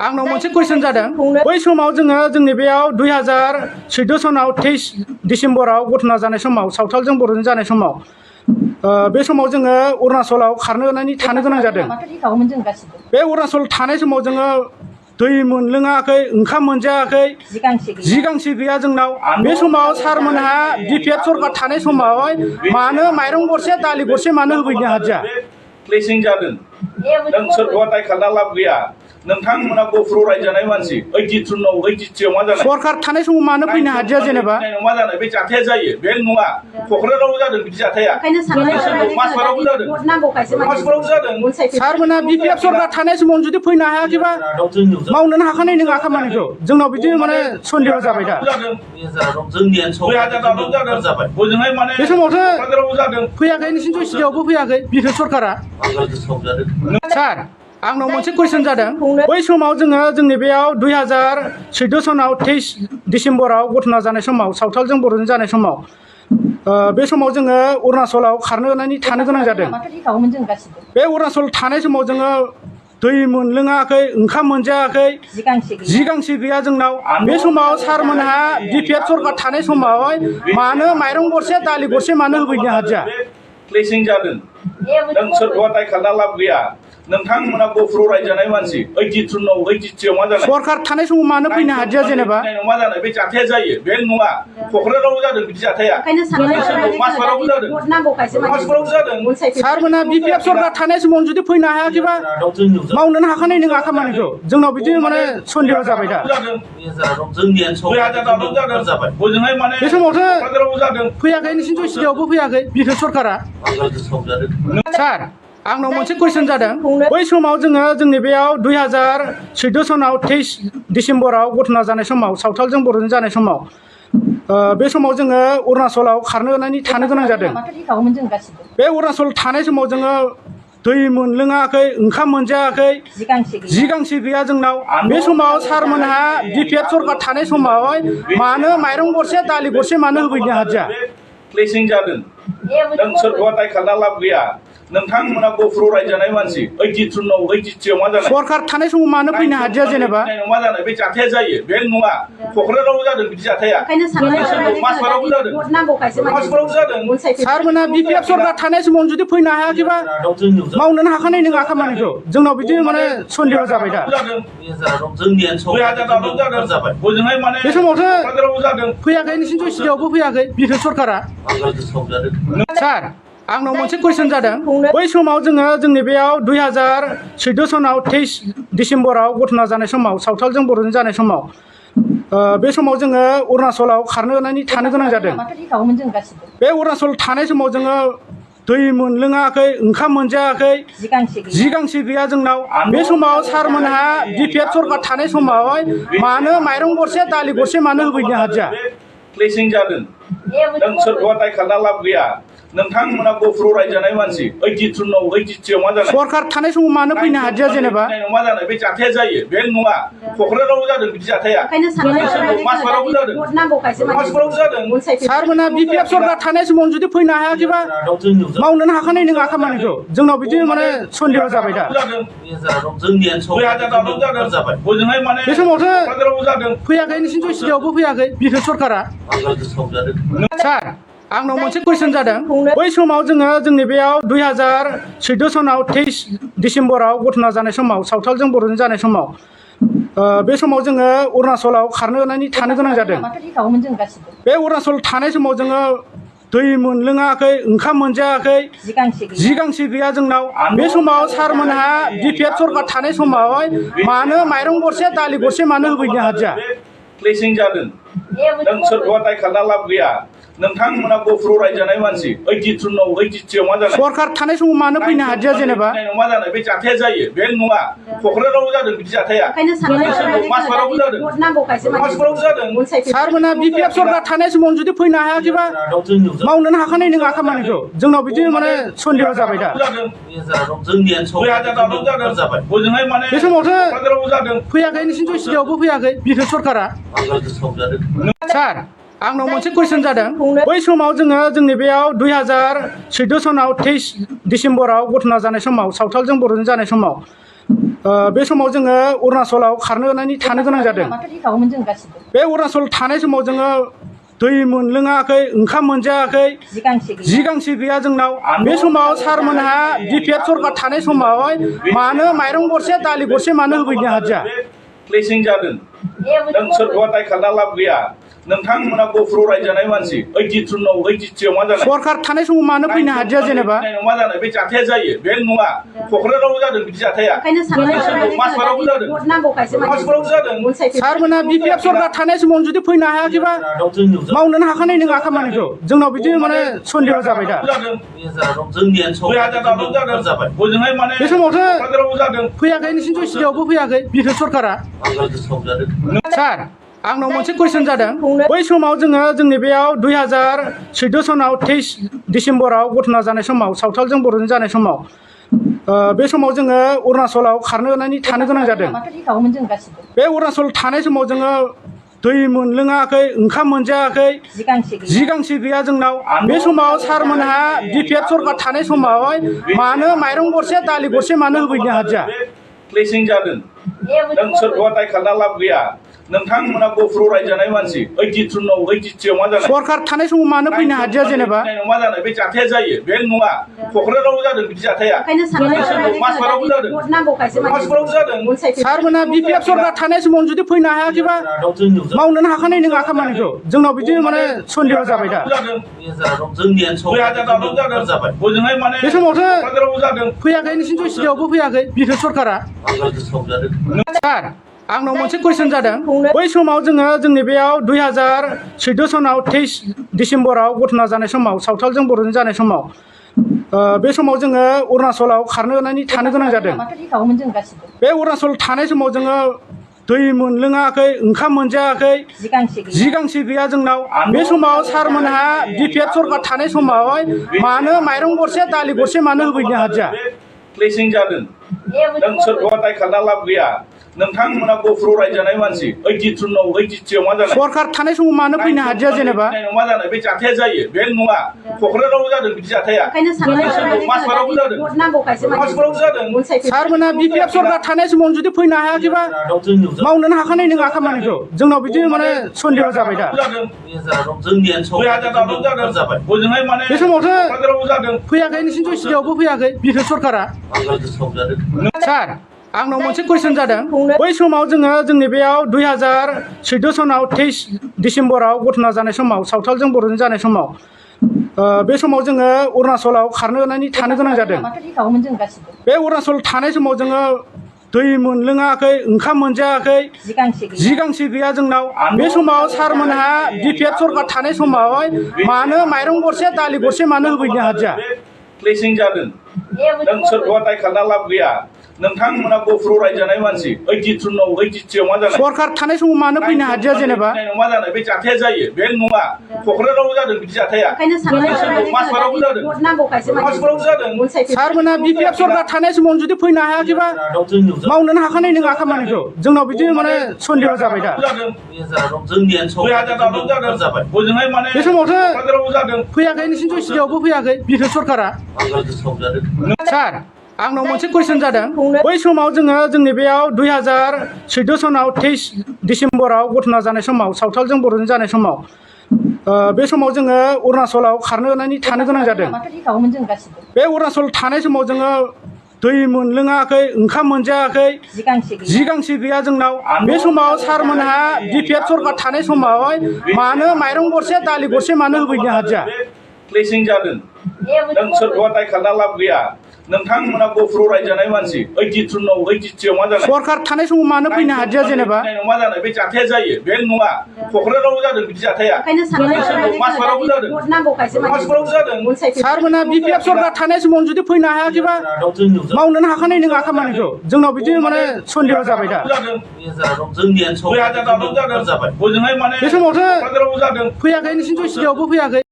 आंनाव मोनसे कुइसन जादों बै समाव जोंनि बेयाव 2014 सनाव 23 डिसेम्बराव घटना जानाय समाव सावथालजों बर'जों जानाय समाव बे समाव जोङो अरुणाचलाव थानो गोनां जादों बे अरुणाचल थानाय समाव जोङो दै मोनलोङाखै ओंखाम मोनजायाखै जि गांसे गैया जोंनाव बे समाव सारमोनहा बिपिएफ सरकार थानाय समाव मानो माइरं गरसे दालि गरसे मानो होफैनो हादिया क्लेसिं जादों नों सोरखौबा दाय खालामना लाब गैया नोंथांमोना गफुराव रायजानाय मानसि 83 आव 83 आव मा जानाय सरकार थानाय समाव मानो फैनो हादिया जेनेबा मा जानाय बे जाथाया जायो बे नङा क'क्राझाराव जादों बिदि जाथाया मासबारावबो जादों मासबारावबो जादों सारमोना बिपिएफ सरकार थानाय समाव जुदि फैनो हायाखैबा मावनोनो हाखानाय नङा खामानिखौ जोंनाव बिदि माने सन्देह जाबाय दा बे समावथ' फैयाखै नोंसिनि जयसियावबो फैयाखै बिपिएफ सरकारा सार आंनाव मोनसे कुइसन जादों बै समाव जोंनि बेयाव 2014 सनाव 23 डिसेम्बराव घटना जानाय समाव सावथालजों बर'जों जानाय समाव बे समाव जोङो अरुणाचलाव थानो गोनां जादों बे अरुणाचल थानाय समाव जोङो दै मोनलोङाखै ओंखाम मोनजायाखै जि गांसे गैया जोंनाव बे समाव सारमोनहा बिपिएफ सरकार थानाय समाव मानो माइरं गरसे दालि गरसे मानो होफैनो हादिया क्लेसिं जादों नों सोरखौबा दाय खालामना लाब गैया नोंथांमोना गफुराव रायजानाय मानसि 83 आव 83 आव मा जानाय सरकार थानाय समाव मानो फैनो हादिया जेनेबा मा जानाय बे जाथाया जायो बे नङा क'क्राझाराव जादों बिदि जाथाया मासबारावबो जादों मासबारावबो जादों सारमोना बिपिएफ सरकार थानाय समाव जुदि फैनो हायाखैबा मावनोनो हाखानाय नङा खामानिखौ जोंनाव बिदि माने सन्देह जाबाय दा बे समावथ' फैयाखै नोंसिनि जयसियावबो फैयाखै बिपिएफ सरकारा सार आंनाव मोनसे कुइसन जादों बै समाव जोंनि बेयाव 2014 सनाव 23 डिसेम्बराव घटना जानाय समाव सावथालजों बर'जों जानाय समाव बे समाव जोङो अरुणाचलाव थानो गोनां जादों बे अरुणाचल थानाय समाव जोङो दै मोनलोङाखै ओंखाम मोनजायाखै जि गांसे गैया जोंनाव बे समाव सारमोनहा बिपिएफ सरकार थानाय समाव मानो माइरं गरसे दालि गरसे मानो होफैनो हादिया क्लेसिं जादों नों सोरखौबा दाय खालामना लाब गैया नोंथांमोना गफुराव रायजानाय मानसि 83 आव 83 आव मा जानाय सरकार थानाय समाव मानो फैनो हादिया जेनेबा मा जानाय बे जाथाया जायो बे नङा क'क्राझाराव जादों बिदि जाथाया मासबारावबो जादों मासबारावबो जादों सारमोना बिपिएफ सरकार थानाय समाव जुदि फैनो हायाखैबा मावनोनो हाखानाय नङा खामानिखौ जोंनाव बिदि माने सन्देह जाबाय दा बे समावथ' फैयाखै नोंसिनि जयसियावबो फैयाखै बिपिएफ सरकारा सार आंनाव मोनसे कुइसन जादों बै समाव जोंनि बेयाव 2014 सनाव 23 डिसेम्बराव घटना जानाय समाव सावथालजों बर'जों जानाय समाव बे समाव जोङो अरुणाचलाव थानो गोनां जादों बे अरुणाचल थानाय समाव जोङो दै मोनलोङाखै ओंखाम मोनजायाखै जि गांसे गैया जोंनाव बे समाव सारमोनहा बिपिएफ सरकार थानाय समाव मानो माइरं गरसे दालि गरसे मानो होफैनो हादिया क्लेसिं जादों नों सोरखौबा दाय खालामना लाब गैया नोंथांमोना गफुराव रायजानाय मानसि 83 आव 83 आव मा जानाय सरकार थानाय समाव मानो फैनो हादिया जेनेबा मा जानाय बे जाथाया जायो बे नङा क'क्राझाराव जादों बिदि जाथाया मासबारावबो जादों मासबारावबो जादों सारमोना बिपिएफ सरकार थानाय समाव जुदि फैनो हायाखैबा मावनोनो हाखानाय नङा खामानिखौ जोंनाव बिदि माने सन्देह जाबाय दा बे समावथ' फैयाखै नोंसिनि जयसियावबो फैयाखै बिपिएफ सरकारा सार आंनाव मोनसे कुइसन जादों बै समाव जोंनि बेयाव 2014 सनाव 23 डिसेम्बराव घटना जानाय समाव सावथालजों बर'जों जानाय समाव बे समाव जोङो अरुणाचलाव थानो गोनां जादों बे अरुणाचल थानाय समाव जोङो दै मोनलोङाखै ओंखाम मोनजायाखै जि गांसे गैया जोंनाव बे समाव सारमोनहा बिपिएफ सरकार थानाय समाव मानो माइरं गरसे दालि गरसे मानो होफैनो हादिया क्लेसिं जादों नों सोरखौबा दाय खालामना लाब गैया नोंथांमोना गफुराव रायजानाय मानसि 83 आव 83 आव मा जानाय सरकार थानाय समाव मानो फैनो हादिया जेनेबा मा जानाय बे जाथाया जायो बे नङा क'क्राझाराव जादों बिदि जाथाया मासबारावबो जादों मासबारावबो जादों सारमोना बिपिएफ सरकार थानाय समाव जुदि फैनो हायाखैबा मावनोनो हाखानाय नङा खामानिखौ जोंनाव बिदि माने सन्देह जाबाय दा बे समावथ' फैयाखै नोंसिनि जयसियावबो फैयाखै बिपिएफ सरकारा सार आंनाव मोनसे कुइसन जादों बै समाव जोंनि बेयाव 2014 सनाव 23 डिसेम्बराव घटना जानाय समाव सावथालजों बर'जों जानाय समाव बे समाव जोङो अरुणाचलाव खारनो गोनांनि थानो गोनां जादों बे अरुणाचल थानाय समाव जोङो दै मोनलोङाखै ओंखाम मोनजायाखै जि गांसे गैया जोंनाव बे समाव सारमोनहा बिपिएफ सरकार थानाय समावहाय मानो माइरं गरसे दालि गरसे मानो होफैनो हादिया प्लेसिं जादों नों सोरखौबा दाय खालामना लाब गैया नोंथांमोना गफुराव रायजानाय मानसि 82 नाव 83 आव मा जानाय सरकार थानाय समाव मानो फैनो हादिया जेनेबा मा जानाय बे जाथाया जायो बे नङा क'क्राझारावबो जादों बिदि जाथाया मासबारावबो जादों मासबारावबो जादों सारमोना बिपिएफ सरकार थानाय समाव जुदि फैनो हायाखैबा मावनोनो हाखानाय नङा खामानिखौ जोंनाव बिदि माने सन्देह जाबाय दा बे समावथ' फैयाखै नोंसिनि जयसिरियावबो फैयाखै बिपिएफ सरकारा सार आंनाव मोनसे कुइसन जादों बै समाव जोङो जोंनि बेयाव 2014 सनाव 23 डिसेम्बराव घटना जानाय समाव सावथालजों बर'जों जानाय समाव बे समाव जोङो अरुणाचलाव खारनो गोनांनि थानो गोनां जादों बे अरुणाचल थानाय समाव जोङो दै मोनलोङाखै ओंखाम मोनजायाखै जि गांसे गैया जोंनाव बे समाव सारमोनहा बिपिएफ सरकार थानाय समावहाय मानो माइरं गरसे दालि गरसे मानो होफैनो हादिया प्लेसिं जादों नों सोरखौबा दाय खालामना लाब गैया नोंथांमोना गफुराव रायजानाय मानसि 83 नाव 83 आव मा जानाय सरकार थानाय समाव मानो फैनो हादिया जेनेबा मा जानाय बे जाथाया जायो बे नङा क'क्राझारावबो जादों बिदि जाथाया मासबारावबो जादों मासबारावबो जादों सारमोना बिपिएफ सरकार थानाय समाव जुदि फैनो हायाखैबा मावनोनो हाखानाय नङा खामानिखौ जोंनाव बिदि माने सन्देह जाबाय दा बे समावथ' फैयाखै नोंसिनि जयसिरियावबो फैयाखै बिपिएफ सरकारा सार आंनाव मोनसे कुइसन जादों बै समाव जोङो जोंनि बेयाव 2014 सनाव 23 डिसेम्बराव घटना जानाय समाव सावथालजों बर'जों जानाय समाव बे समाव जोङो अरुणाचलाव खारनो गोनांनि थानो गोनां जादों बे अरुणाचल थानाय समाव जोङो दै मोनलोङाखै ओंखाम मोनजायाखै जि गांसे गैया जोंनाव बे समाव सारमोनहा बिपिएफ सरकार थानाय समावहाय मानो माइरं गरसे दालि गरसे मानो होफैनो हादिया प्लेसिं जादों नों सोरखौबा दाय खालामना लाब गैया नोंथांमोना गफुराव रायजानाय मानसि 83 नाव 83 आव मा जानाय सरकार थानाय समाव मानो फैनो हादिया जेनेबा मा जानाय बे जाथाया जायो बे नङा क'क्राझारावबो जादों बिदि जाथाया मासबारावबो जादों मासबारावबो जादों सारमोना बिपिएफ सरकार थानाय समाव जुदि फैनो हायाखैबा मावनोनो हाखानाय नङा खामानिखौ जोंनाव बिदि माने सन्देह जाबाय दा बे समावथ' फैयाखै नोंसिनि जयसिरियावबो फैयाखै बिपिएफ सरकारा सार आंनाव मोनसे कुइसन जादों बै समाव जोङो जोंनि बेयाव 2014 सनाव 23 डिसेम्बराव घटना जानाय समाव सावथालजों बर'जों जानाय समाव बे समाव जोङो अरुणाचलाव खारनो गोनांनि थानो गोनां जादों बे अरुणाचल थानाय समाव जोङो दै मोनलोङाखै ओंखाम मोनजायाखै जि गांसे गैया जोंनाव बे समाव सारमोनहा बिपिएफ सरकार थानाय समावहाय मानो माइरं गरसे दालि गरसे मानो होफैनो हादिया प्लेसिं जादों नों सोरखौबा दाय खालामना लाब गैया नोंथांमोना गफुराव रायजानाय मानसि 83 नाव 83 आव मा जानाय सरकार थानाय समाव मानो फैनो हादिया जेनेबा मा जानाय बे जाथाया जायो बे नङा क'क्राझारावबो जादों बिदि जाथाया मासबारावबो जादों मासबारावबो जादों सारमोना बिपिएफ सरकार थानाय समाव जुदि फैनो हायाखैबा मावनोनो हाखानाय नङा खामानिखौ जोंनाव बिदि माने सन्देह जाबाय दा बे समावथ' फैयाखै नोंसिनि जयसिरियावबो फैयाखै बिपिएफ सरकारा सार आंनाव मोनसे कुइसन जादों बै समाव जोङो जोंनि बेयाव 2014 सनाव 23 डिसेम्बराव घटना जानाय समाव सावथालजों बर'जों जानाय समाव बे समाव जोङो अरुणाचलाव खारनो गोनांनि थानो गोनां जादों बे अरुणाचल थानाय समाव जोङो दै मोनलोङाखै ओंखाम मोनजायाखै जि गांसे गैया जोंनाव बे समाव सारमोनहा बिपिएफ सरकार थानाय समावहाय मानो माइरं गरसे दालि गरसे मानो होफैनो हादिया प्लेसिं जादों नों सोरखौबा दाय खालामना लाब गैया नोंथांमोना गफुराव रायजानाय मानसि 83 नाव 83 आव मा जानाय सरकार थानाय समाव मानो फैनो हादिया जेनेबा मा जानाय बे जाथाया जायो बे नङा क'क्राझारावबो जादों बिदि जाथाया मासबारावबो जादों मासबारावबो जादों सारमोना बिपिएफ सरकार थानाय समाव जुदि फैनो हायाखैबा मावनोनो हाखानाय नङा खामानिखौ जोंनाव बिदि माने सन्देह जाबाय दा बे समावथ' फैयाखै नोंसिनि जयसिरियावबो फैयाखै